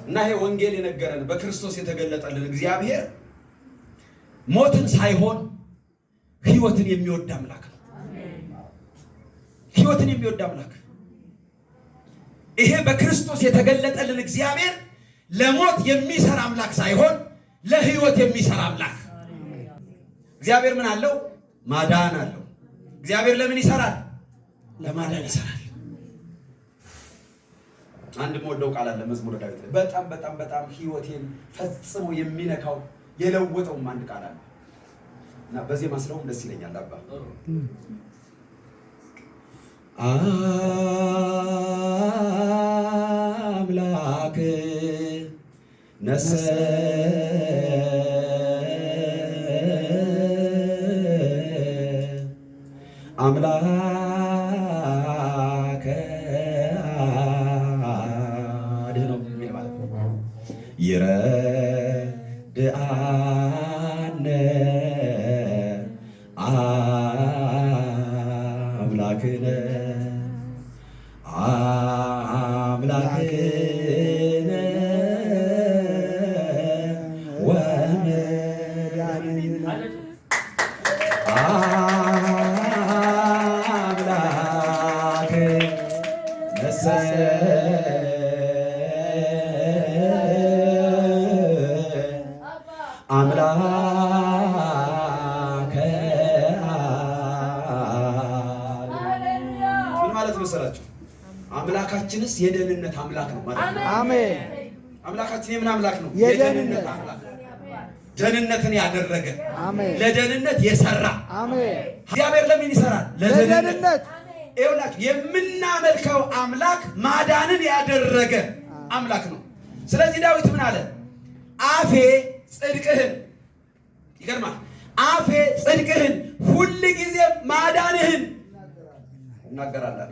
እና ይሄ ወንጌል የነገረን፣ በክርስቶስ የተገለጠልን እግዚአብሔር ሞትን ሳይሆን ሕይወትን የሚወድ አምላክ ነው። ሕይወትን የሚወድ አምላክ። ይሄ በክርስቶስ የተገለጠልን እግዚአብሔር ለሞት የሚሰራ አምላክ ሳይሆን ለሕይወት የሚሰራ አምላክ። እግዚአብሔር ምን አለው? ማዳን አለው። እግዚአብሔር ለምን ይሰራል? ለማዳን ይሰራል። አንድ የምወደው ቃል አለ መዝሙረ ዳዊት ላይ፣ በጣም በጣም በጣም ሕይወቴን ፈጽሞ የሚነካው፣ የለወጠውም አንድ ቃል አለ እና በዜማ ስለውም ደስ ይለኛል። አባ አምላክ ነሰ አምላከ አድኅኖ የሚል ማለት ነው። ይረድአነ አምላክነ፣ አምላክነ ወመድኃኒነ፣ አምላክ ነሰ አምላከ። ምን ማለት መሰላችሁ? አምላካችንስ የደህንነት አምላክ ነው ማለት ነው። አሜን። አምላካችን የምን አምላክ ነው? የደህንነት። አምላክ፣ ደህንነትን ያደረገ፣ አሜን። ለደህንነት የሰራ። አሜን። እግዚአብሔር ለምን ይሰራል? ለደህንነት። ይኸውላችሁ፣ የምናመልከው አምላክ ማዳንን ያደረገ አምላክ ነው። ስለዚህ ዳዊት ምን አለ? አፌ ጽድቅህን፣ ይገርማል። አፌ ጽድቅህን፣ ሁል ጊዜ ማዳንህን እናገራለሁ።